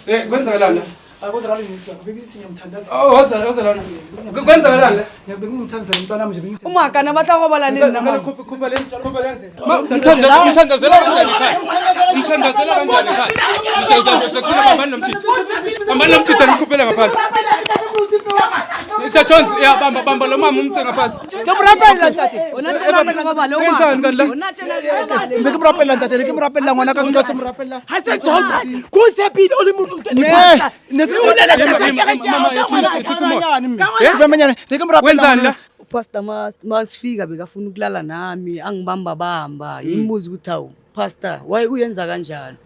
Eh, kwenzakalani la? Akwenzakali ngisho bengithi ngiyamthandaza. Oh, woza woza lana. Kwenzakalani la? Ngiyabengimthandazela umntwana wami nje bengithi. Uma kana batla go bala le nna. Ngicela khupha khupha le khupha le. Ma umthandazela umthandazela kanjani ekhaya? Umthandazela kanjani ekhaya? Ngicela bambani nomthitha. Bambani nomthitha nimkhuphele ngaphandle. Mr Jones, ya bamba bamba lo mama umse ngaphandle. Ke mo rapella ntate. Ona tjena le go bala o Wenzani kanti la? Ona tjena le go bala. Ntse ke mo rapella ntate, ne ke mo rapella ngwana ka ke tlo se mo rapella. Ha se John kusepile o le moruti Ne, ne se Mama, yehlisa umoya. Manyane mme. Be manyane, ne ke mo rapella. Wenzani la? Pastor ma masifika bekafuna ukulala nami angibamba bamba ngimbuza ukuthi hawu pastor why uyenza kanjalo?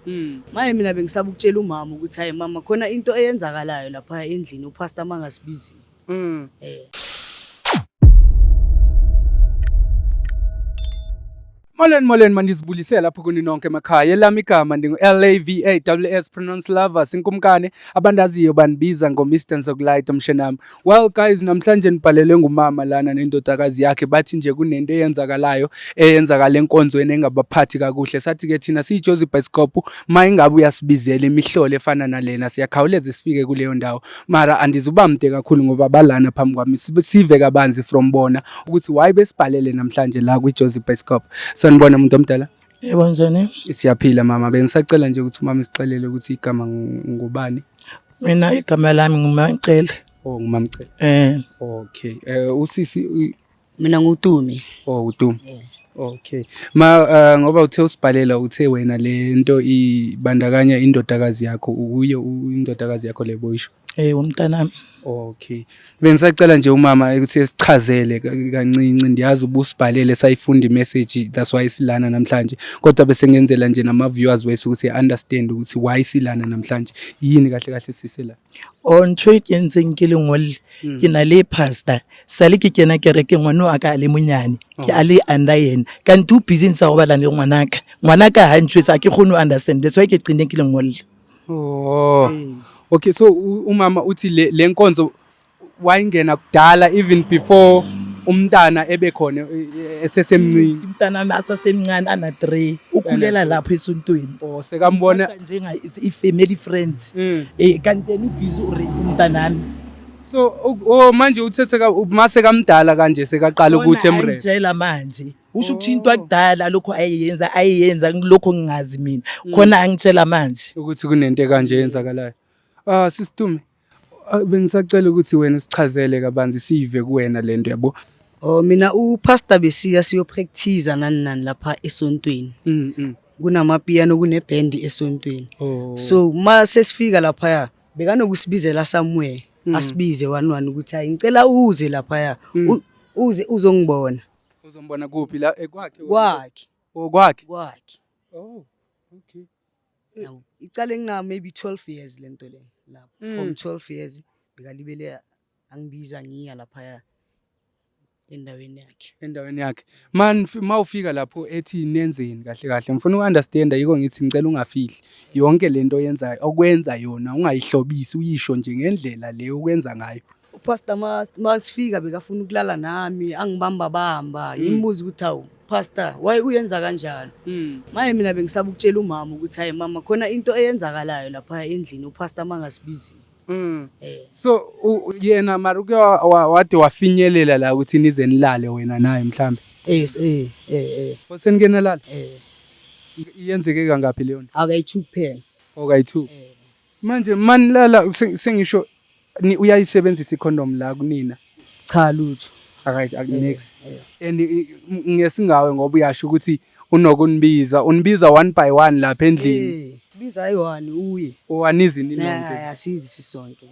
Maye mina bengisaba ukutshela umama ukuthi hayi mama khona into eyenzakalayo lapha endlini upastor mangasibizile. Eh. Molweni molweni mandizibulise lapho kuni nonke emakhaya. Elami igama ndingu L A V A W S pronounce lovers inkumkane abandaziyo bandibiza ngo Mr Nzokulight umshenami. Well guys namhlanje nibhalelwe ngumama lana nendodakazi yakhe bathi nje kunento eyenzakalayo eyenzakala enkonzweni engabaphathi kakuhle. Sathi ke thina siyiJozi Bioscope mayingabe uyasibizela imihlolo efana nalena siyakhawuleza sifike kuleyo ndawo. Mara andizuba mde kakhulu ngoba balana phambi kwami sive kabanzi from bona ukuthi why besibhalele namhlanje la kwiJozi Bioscope. Sanibona muntu omdala. Yebo njani? Siyaphila mama, bengisacela nje ukuthi umama sixelele ukuthi igama ngubani. Mina igama lami nguMancele. Oh, ngumamcele. Eh, Okay. Usisi Mina nguTumi. Oh, uTumi. Okay. Ma ngoba uthe usibhalela uthe wena le nto ibandakanya indodakazi yakho ukuye indodakazi yakho le boyisho. eh umntanami. Okay. Bengisacela nje umama ukuthi esichazele kancinci ndiyazi ubusibhalele sayifunda imessage that's why silana namhlanje. Kodwa bese ngenzela nje nama viewers wethu ukuthi understand ukuthi why silana namhlanje. Yini kahle kahle sisela? O ntho e ke ntseng ke le ngolle ke na le pastor sale ke kena kereke ngwana wa ka a le monyane ke a le under yena kanti o busy ntse a robalana le ngwanaka ngwanaka ha ntjwetsa ha ke kgone ho understand that's why ke qine ke le ngolle. Oh. Okay so umama uthi le lenkonzo wayingena kudala even before umntana ebe khona esesemncinci. Umntanami asasemncane ana 3 ukhulela lapho esontweni. Oh sekambona njenga i-family friend. Eh kanti yena ubhizi urape umntanami. So oh manje uthe seka mase kamdala kanje sekaqala ukuthi emre. Angitshela manje. Usho ukuthi into akudala lokho ayeyenza ayeyenza lokho ngingazi mina. Khona angitshela manje. Ukuthi kunento kanje eyenzakalayo. Ah sisitume bengisacela ukuthi wena sichazele kabanzi sive kuwena lento yabo. Oh mina upastor besiya siyo practice nani nani lapha esontweni. Kunamapiano kuneband esontweni. Oh. So ma sesifika lapha bekanokusibizela somewhere asibize one one ukuthi hayi ngicela uze lapha uze uzongibona. Uzombona kuphi la ekwakhe? Kwakhe. Oh kwakhe. Kwakhe. Oh okay. Yabo. Icale ngina maybe 12 years lento le lapho. From 12 years bekalibele angibiza ngiya lapha endaweni yakhe. Endaweni yakhe. Man mawufika lapho ethi nenzeni kahle kahle ngifuna ukunderstand yiko ngithi ngicela ungafihli yonke lento oyenzayo okwenza yona ungayihlobisi uyisho nje ngendlela le okwenza ngayo. Upastor masifika bekafuna ukulala nami angibamba bamba ngimbuza ukuthi hawu pastor why uyenza kanjalo? Maye mina bengisaba ukutshela umama ukuthi hayi mama khona into eyenzakalayo lapha endlini upastor mangasibizile. So yena mara uke wade wafinyelela la ukuthi nize nilale wena naye mhlambe. Yes eh eh eh. Senike nalala? Eh. Iyenzeke kangaphi leyo nto? Akayi-2 kuphela. Okayi-2. Manje manilala sengisho uyayisebenzisa icondom la kunina? Cha lutho. Akayi next. And ngesingawe ngoba uyasho ukuthi unokunibiza, unibiza one by one lapha endlini. Biza ayi-one uye. Owanizi ninonke. Asizi sisonke.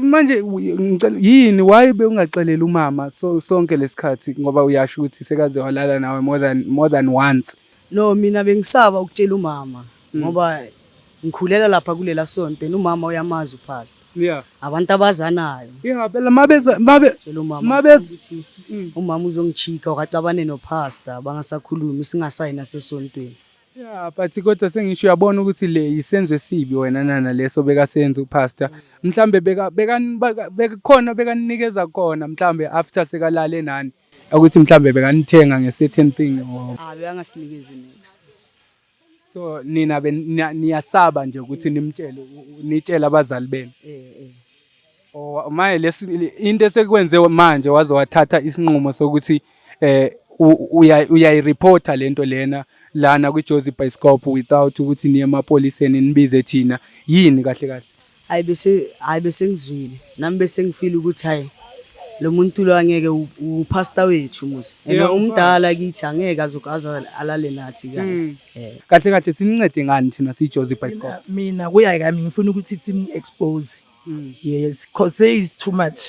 Manje ngicela yini why bewungaxeleli umama so sonke lesikhathi ngoba uyasho ukuthi sekaze walala nawe more than once. No mina bengisaba ukutshela umama ngoba ngikhulela lapha kulela sonto umama uyamazi upastor. Yeah. Abantu abazanayo. Yeah phela mabeza mabe Tshela umama mabeza ukuthi umama uzongichika okacabane nopastor bangasakhulumi singasayi nasesontweni. Yeah but kodwa sengisho uyabona ukuthi le isenzo esibi wena nana leso bekasenza upastor. Mhlambe beka beka khona bekanikeza kona mhlambe after sekalale nani ukuthi mhlambe bekanithenga nge certain thing or Ah bekangasinikezi next. So nina niyasaba nje ukuthi nimtshele nitshele abazali benu. Eh. Oh, maye lesi into esekwenze manje waze wathatha isinqumo sokuthi uyayireporta lento lena lana kwiJozi Bioscope without ukuthi niye emapoliseni nibize thina, yini kahle kahle? Hayi, bese ngizwile nami, bese ngifeel ukuthi hayi, lo muntu lo angeke, upastor wethu musi and umdala kithi, angeke azokaza alale nathi kanje. Kahle kahle sinincede ngani thina siyiJozi Bioscope? Mina kuya kami ngifuna ukuthi sim-expose, yes, cause is too much.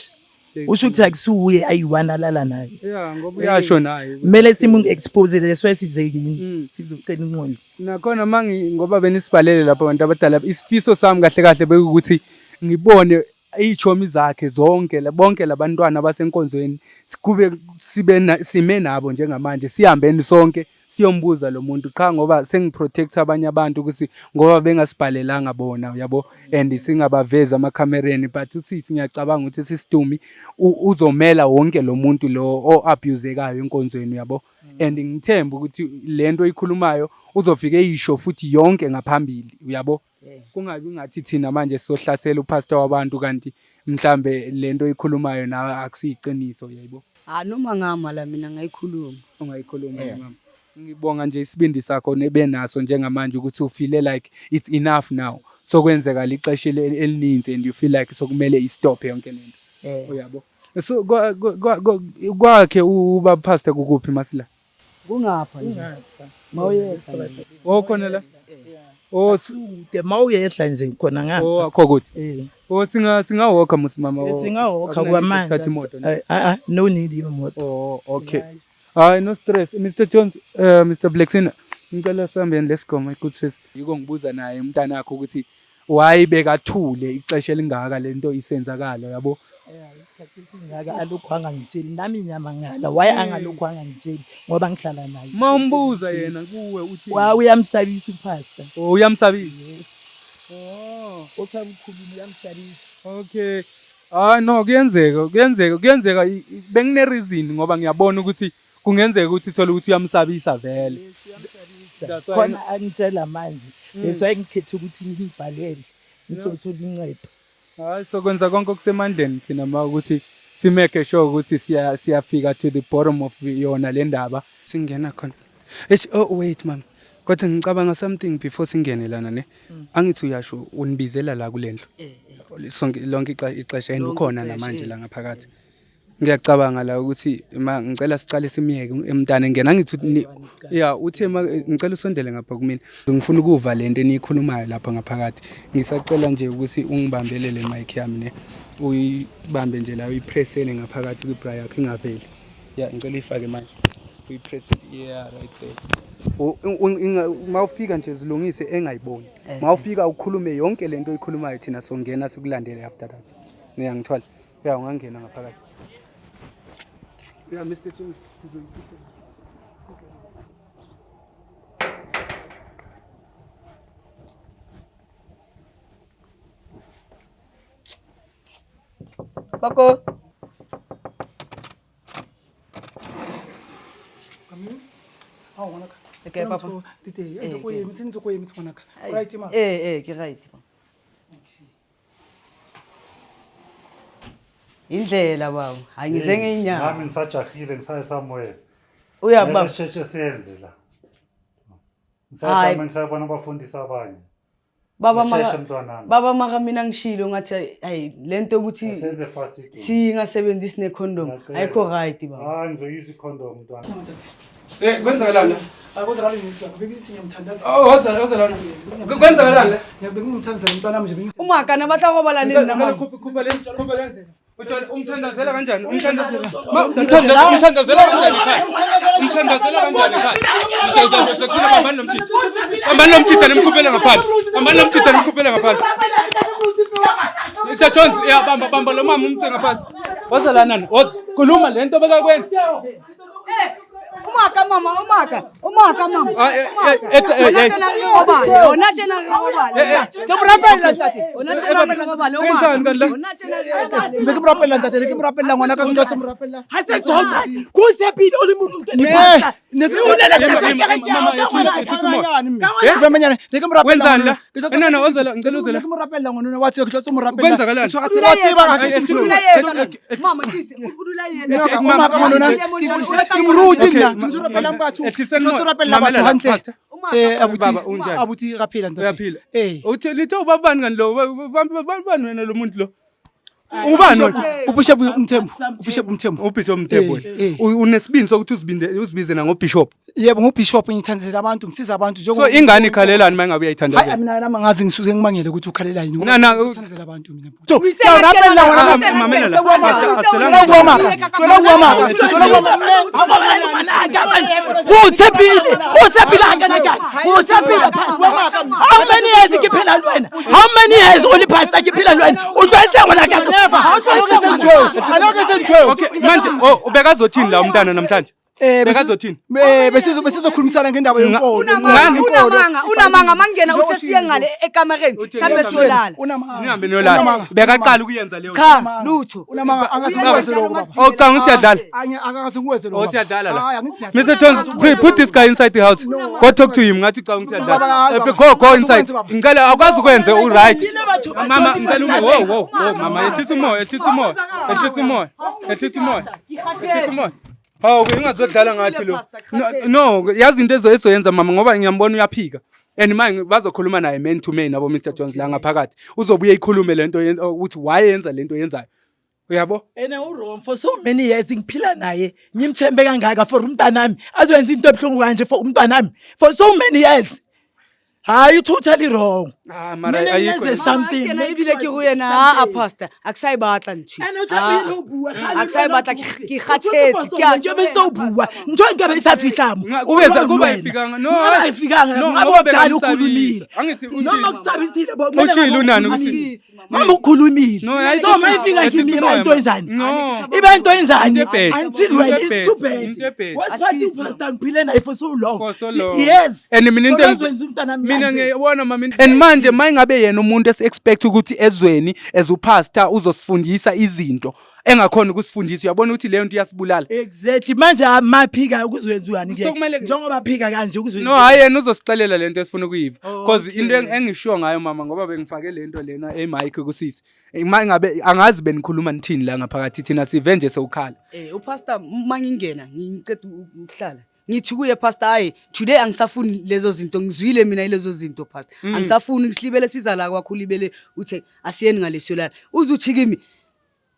Usho ukuthi akusuye ayi-one alala naye. Yeah, ngoba uyasho naye. Kumele simu-expose, that's why size kini sizocela inqondo. Nakhona mangi ngoba benisibhalele lapho abantu abadala, isifiso sami kahle kahle bekukuthi ngibone iy'chomi zakhe zonke bonke labantwana abasenkonzweni, kube sibe sime nabo njengamanje, sihambeni sonke siyombuza lo muntu, qha ngoba sengiprotect abanye abantu ukuthi ngoba bengasibhalelanga bona, uyabo, and singabavezi amakhamereni. But usithi ngiyacabanga ukuthi sisitumi uzomela wonke lo muntu lo o-abusekayo enkonzweni, uyabo, and ngithemba ukuthi lento oyikhulumayo uzofike eyisho futhi yonke ngaphambili, uyabo, kungabi ngathi thina manje sizohlasela upastor wabantu, kanti mhlambe lento oyikhulumayo nawe akusiyiqiniso, yebo. Ah, noma ngama la mina ngayikhuluma. Ungayikhuluma mama. Ngibonga nje isibindi sakho nebenaso njengamanje ukuthi ufeel like it's enough now, sokwenzeka lixesha elininzi and you feel like sokumele istop yonke lento. Uyabo, so kwakhe uba pastor kukuphi masila? Kungapha nje mawuyehla nje. Oh, khona la. Oh, Kude, mawuyehla nje khona ngapha. Oh, akho kuthi. Eh. Oh, singawalka musimama. Oh, Singawalka akunanto kwamanje. ukuthatha imoto, ne? Ah ah, no need imoto. Oh, okay. Hayi, no stress. Mr Jones, Mr Blacksina, ngicela sihambeni, let's go my good sis. Yiko ngibuza naye umntana wakho ukuthi why bekathule ixesha elingaka lento isenzakala, yabo? Isikhathi esingaka alokhu angangitsheli, nami ngiyamangala why angalokhu angangitsheli ngoba ngihlala naye. Mawumbuza yena kuwe uthi Wa uyamsabisa upastor. Oh, uyamsabisa. Yes. Oh, Othaba ukukhuluma uyamsabisa. Okay. Ah no, kuyenzeka, kuyenzeka, kuyenzeka, bengine reason ngoba ngiyabona ukuthi kungenzeka ukuthi uthole ukuthi uyamsabisa vele. That's why Khona angitshela manje. That's why ngikhethe ukuthi ngibhalele ngizothola incedo. Hayi, sokwenza konke okusemandleni thina ma ukuthi simake sure ukuthi siyafika to the bottom of yona le ndaba. Singena khona. Eish, oh wait mama. Kodwa ngicabanga something before singene lana, ne. Angithi uyasho unibizela la kulendlu. Sonke lonke ixesha and Lonke ukhona ixesha, namanje eh. la ngaphakathi. Ngiyacabanga la ukuthi ma ngicela siqale simiyeke emntana ngena, angithi ya uthe ma ngicela usondele ngapha kumina, ngifuna ukuva lento eniyikhulumayo lapha ngaphakathi. Ngisacela nje ukuthi ungibambele le mic yami, ne, uyibambe nje la, uyipressele ngaphakathi kwibra yakho ingaveli. Ya, ngicela uyifake manje, uyipress, yeah, right there. Mawufika nje zilungise engayiboni. Mawufika ukhulume yonke lento oyikhulumayo, thina songena sikulandele after that. Ngiyangithola? Ya, ungangena ngaphakathi. Ya, Mr Jones, sizoyifisa. Koko. Hawu ngwanaka. Okay, papa. Di teng. Ntse ko eme, ntse ko eme ngwanaka. Right ma. Eh, ke right. Indlela baba, angize ngeenyawo. Nami ngisajahile, ngisaye somewhere. Uya Kumele baba. sisheshe senze la. Ngisaye Hayi. somewhere, ngisayobona abafundisi abanye. Baba Usheshe maka mntwanami. Baba maka mina ngishilo ngathi hayi, lento ukuthi Asenze fast idumo. singasebenzisi necondom Ngiyacela. ayikho right baba. Ah, ngizoyuza icondom mntwana. Eh, kwenzakalani la? Akwenzakala nisi baba. Bengithi ngiyamthandaza. Oh, woza, woza lana. Kwenzakalani la? Bengimthandazela umntwana wami nje Uma kana batla go bala le nna mama. Khupha le, khupha le. Uthola umthandazela kanjani? Umthandazela. Ma umthandazela, umthandazela kanjani ekhaya? Umthandazela kanjani ekhaya? Mthandazela, bambani lo mtshitha. Bambani lo mtshitha nimkhuphele ngaphandle. Bambani lo mtshitha nimkhuphele ngaphandle. Mr Jones, ya, bamba, bamba lo mama umse ngaphandle. Woza lana, woza. Khuluma lento bekakwenza. Umaka mama, umaka. Umaka mama. Ah, eh, eh, eh, eh, Hona eh. tjena re robale. Hona tjena re robale. Ke mo rapella ntate. Hona tjena re robale. Wenzani kanti la? Hona tjena re robale. Ntse ke mo rapella ntate, ne ke mo rapella ngwana ka ke tlo se mo rapella. Ha se tsona ku sepile o le moruti Ne, ne se Mama, ehlisa umoya. Eh? Bemanyane, ne ke mo rapella. Wenzani la? ngwana. Ke tlo- Eh, no, no, ozela, ngicela uzela. Ne ke mo rapella ngwana wa tseba ke tlo se mo rapella. Kwenzakalani? Wa tseba ga se Eh, eh, ntho. O dula yetsa. Mama, kise, o dula yetsa. Eh, O maka ngwana ke moruti nna, ke ntse rapellang batho. Ke Ehliseni tlo umoya. se rapella batho Mamela la, hantle. Pastor. Eh, abuti, Baba, unjani? abuti ra phela ntate. Uyaphila. Eh. Uthe lithe ubabani kanti lo? Bani wena lo muntu lo? Ubani wena? UBishop Mthembu, uBishop Mthembu. UBishop Mthembu. Eh, eh. Unesibindi sokuthi uzibinde uzibize nangoBishop. Yebo, nguBishop ngithandazela abantu, ngisiza abantu So ingane ikhalelani uma ngabe Hayi uyayithandazela? mina nami angazi ngisuke ngimangele ukuthi ukhalela yini ngoba Na, na, ngithandazela abantu mina. Mamela la. Usepile hakanakana usepile pastor. How many years ke phela le wena? How many years o le pastor ke phela le wena? O tlwaetse ngwana ka so. Ha o tlwaetse ngwana. Okay, manje oh ubekazothini la umntana namhlanje? Bekazothini? Eh besizo besizokhulumisana ngendaba yenkolo. Unamanga, unamanga, unamanga mangena uthe siye ngale ekamereni sambe siyolala. Unamanga. Ningahambe niyolala. Bekaqala ukuyenza leyo. Cha, lutho. Unamanga angasikwenze lokho baba. Oh cha ngisiyadlala. Angasikwenze lokho. Oh siyadlala la. Hayi angithi siyadlala. Mr Jones, please put this guy inside the house. Go talk to him. Ngathi cha ngisiyadlala. Baba, Eh, Go go inside. baba. Ngicela awukwazi ukwenze u right. Mama ngicela ume wo wo wo mama ehlisa umoya ehlisa umoya ehlisa umoya ehlisa umoya ehlisa umoya. Hawu ingazodlala ngathi lo. No, no, yazi into ezoyenza mama ngoba ngiyambona uyaphika. And manje bazokhuluma naye man to man abo Mr Jones la ngaphakathi. Uzobuye ikhulume lento ukuthi why yenza lento yenzayo. Uyabo? Ene u-wrong for so many years ngiphila naye ngimthembe kangaka for umntanami azoyenza into ebuhlungu kanje for umntanami for so many years. Hayi totally wrong. Ah mara Kumele ayikho. nenze something. Kena ebile ke go yena ha a pastor akusayibatla ntho. Ene o tlamehile ho bua. Kgale Akusayibatla wena ke o ke kgathetse ke a Nje bentse o bua. Ntho e nkabe e sa fihla mo. Nga- O kubeza- wrong kuba wena. ayifikanga. No, Ngabe ayifikanga. no, Ngabe ngoba kudala bekamsabisa. ukhulumile. Angithi ushilo. Noma kusabisile bo. Ushilo unani ukuthi- Mama ukhulumile. No, hayi, So mayifika kimi ehlisa iba umoya, into ma. enjani? No. Iba into enjani? Into ebhedi. Until Into when ebhedi. it's too bad. Into ebhedi. Wasithatha upastor ngiphile naye for so long. For so long. Yes. And mina into So bazwenza umntanami mina kanje. ngiyabona mama and manje mayingabe yena umuntu esi-expect ukuthi ezweni as upastor uzosifundisa izinto engakhona ukusifundisa uyabona ukuthi leyo nto iyasibulala. Exactly. Manje amaphika kuzoyenziwani ke? Sokumele- Njengoba phika kanje No kuzoyenziwa. hayi yena uzosixelela lento esifuna ukuyiva because into engisho ngayo mama ngoba bengifake lento lena emic kusisi uma ngabe angazi benikhuluma nithini la ngaphakathi thina sive nje sewukhala. Eh upastor mangingena ngiceda ukuhlala. Ngithi kuye pastor hayi today angisafuni lezo zinto ngizwile mina ilezo zinto pastor. Angisafuni ngisilibele siza la kwakhulu ibele uthe asiyeni ngalesiyolala. Uzuthi kimi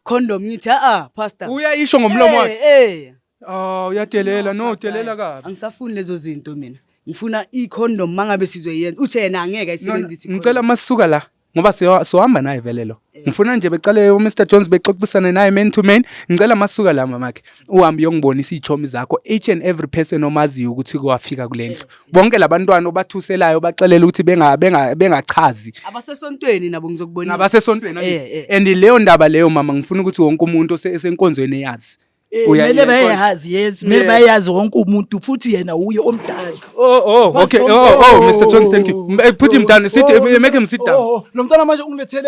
condom ngithi a pastor. Uyayisho ngomlomo wakhe. Eh. Oh uyadelela no Pastor, udelela kabi. Angisafuni lezo zinto mina. Ngifuna i-condom mangabe sizoyenza. Uthe yena angeke ayisebenzise. Ngicela masisuka la ngoba siyohamba naye vele lo. Ngifuna nje becale uMr Jones bexoxisane naye man to man. Ngicela masuka la mamakhe uhambe uyongibonisa izichomi zakho each and every person omaziyo ukuthi kwafika kule ndlu. Bonke labantwana obathuselayo baxelela ukuthi benga benga bengachazi. Abasesontweni nabo ngizokubonisa. Nabasesontweni Eh, eh. and leyo ndaba leyo mama ngifuna ukuthi wonke umuntu osenkonzweni eyazi. Kumele bayazi yes, kumele Yeah. bayazi wonke umuntu futhi yena uye omdala. Oh oh okay oh oh Mr Jones thank you. Put him down sit make him sit down. Oh, lo mntwana manje ungilethele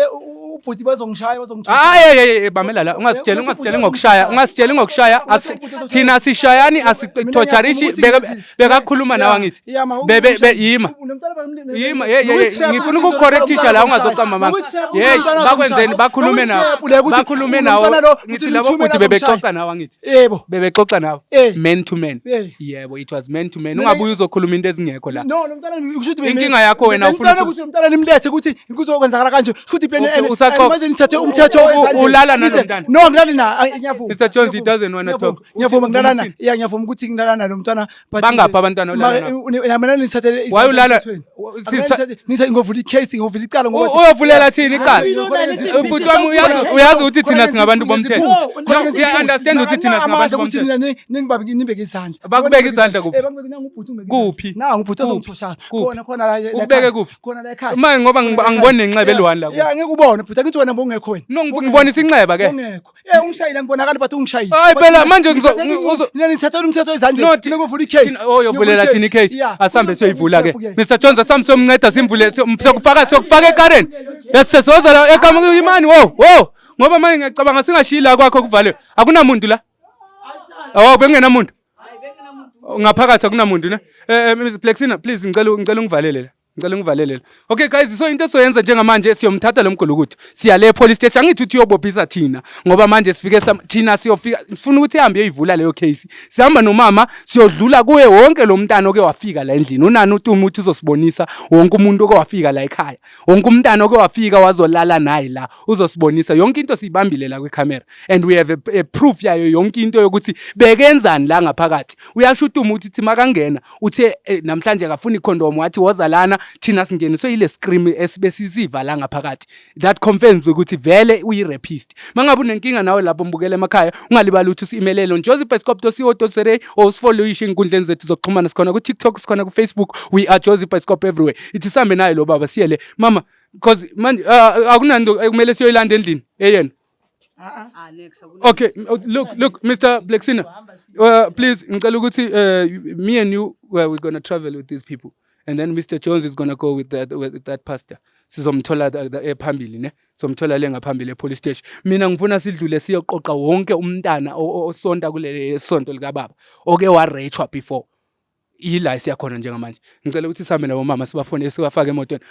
ubhuti bazongishaya bazongishaya. Hayi hey hey bamela la ungasitsheli ungasitsheli ngokushaya ungasitsheli ngokushaya thina asishayani asithocharishi bekakhuluma nawe angithi bebe yima yima hey hey ngifuna ukucorrectisha la ungazoqamba mama hey bakwenzeni bakhulume nawe bakhulume nawe ngithi labo bhuti bebexoxa nawe angithi Yebo. bebexoxa nawe Eh. man to man Eh. yebo it was man to man ungabuye uzokhuluma into ezingekho la No, lo mntwana kusho ukuthi Inkinga yakho wena ufuna ufuna ukuthi lo mntwana nimlethe ukuthi kuzokwenzakala kanje. Kusho ukuthi plan Okay, and usaxoxa. manje nithathe umthetho ezandleni. Ulala nalo Nize- mntwana? No, ngilali na. Ay, Ngiyavuma. Mr. Jones, he doesn't wanna Ngiyavuma. talk. Ngiyavuma ngilala na. Uthini? Yeah, ngiyavuma ukuthi ngilala nalo mntwana but Bangaphi abantwana olala nabo? Mina nithathele Why ulala- Nithathe ngovula icase ngovula icala ngoba Uyovulela thini icala? Hayi, Bhuti wami uyazi ukuthi thina singabantu bomthetho. No, uya understand ukuthi thina singabantu ukuthi bomthetho. nina ningibabeke nibeke izandla. Bakubeke izandla kuphi? Eh, bakubeke nangu ubhuti ungibeke. Kuphi? Nangu ubhuti Kuphi? ozongithoshana. Kuphi? Khona khona la. Ukubeke kuphi? Khona la ekhaya. Manje ngoba angiboni nenxeba eliwani la kuwe. Yeah, ngeke ubone bhuti. Ngithi wena bongekho wena. No, ngibonisa inxeba ke. Ungekho. Eh ungishayile ngibonakala but ungishayile. Hayi phela, manje Mina nithathela umthetho ezandleni. No, Ngikuvula icase. Oh, yovulela thina icase. Yeah. Asambe siyoyivula ke. Ke. Mr Jones, asambe siyomnceda simvule, siyokufaka ekareni. Yes, sizoza la ekama imani wo wo. Ngoba manje ngiyacabanga singashiyi la kwakho kuvaliwe. Akunamuntu la. Awu, bengenamuntu. Ngaphakathi akunamuntu ne. Ms Plexina, please, ngicela ungivalele la. Ngicela ungivalele la. Okay guys, so into esoyenza njengamanje, siyomthatha lo mgulukudu. Siya le police station. Angithi uthi uyobophisa thina ngoba manje sifike thina siyofika sifuna ukuthi ihambe iyoyivula leyo case. Sihamba nomama siyodlula kuye wonke lo mntana oke wafika la endlini. Unani uTumi uthi uzosibonisa wonke umuntu oke wafika la ekhaya. Wonke umntana oke wafika wazolala naye la uzosibonisa. Yonke into siyibambile la kwicamera and we have a proof yayo yonke into yokuthi bekenzani la ngaphakathi. Uyasho uTumi uthi thi makangena uthe namhlanje akafuni icondom, wathi woza lana, thina singeniswe yile scream esibe sisiva la ngaphakathi. That confirms ukuthi vele uyi-rapist. Mangabe unenkinga nawe lapho mbukela emakhaya, ungalibali ukuthi usi-emailele on josiebioscope.co.za or usifollowishe ey'nkundleni zethu zokuxhumana. Sikhona ku-TikTok, sikhona ku-Facebook, we are Josie Bioscope everywhere. Ithi sihambe naye lo baba siyele mama, because manje akunanto ekumele siyoyilanda endlini eyena. Ah, next. Okay, look, look, Mr. Blexina, please, ngicela ukuthi me and you, well, we're gonna travel with these people. And then Mr. Jones is gonna go with that pastor. Sizomthola phambili ne. Sizomthola le ngaphambili e-police station. Mina ngifuna sidlule siyoqoqa wonke umntana osonta kule sonto lika baba oke wa-raped before. Yila siyakhona njengamanje. Ngicela ukuthi sihambe nabo mama sibafone sibafake emotweni.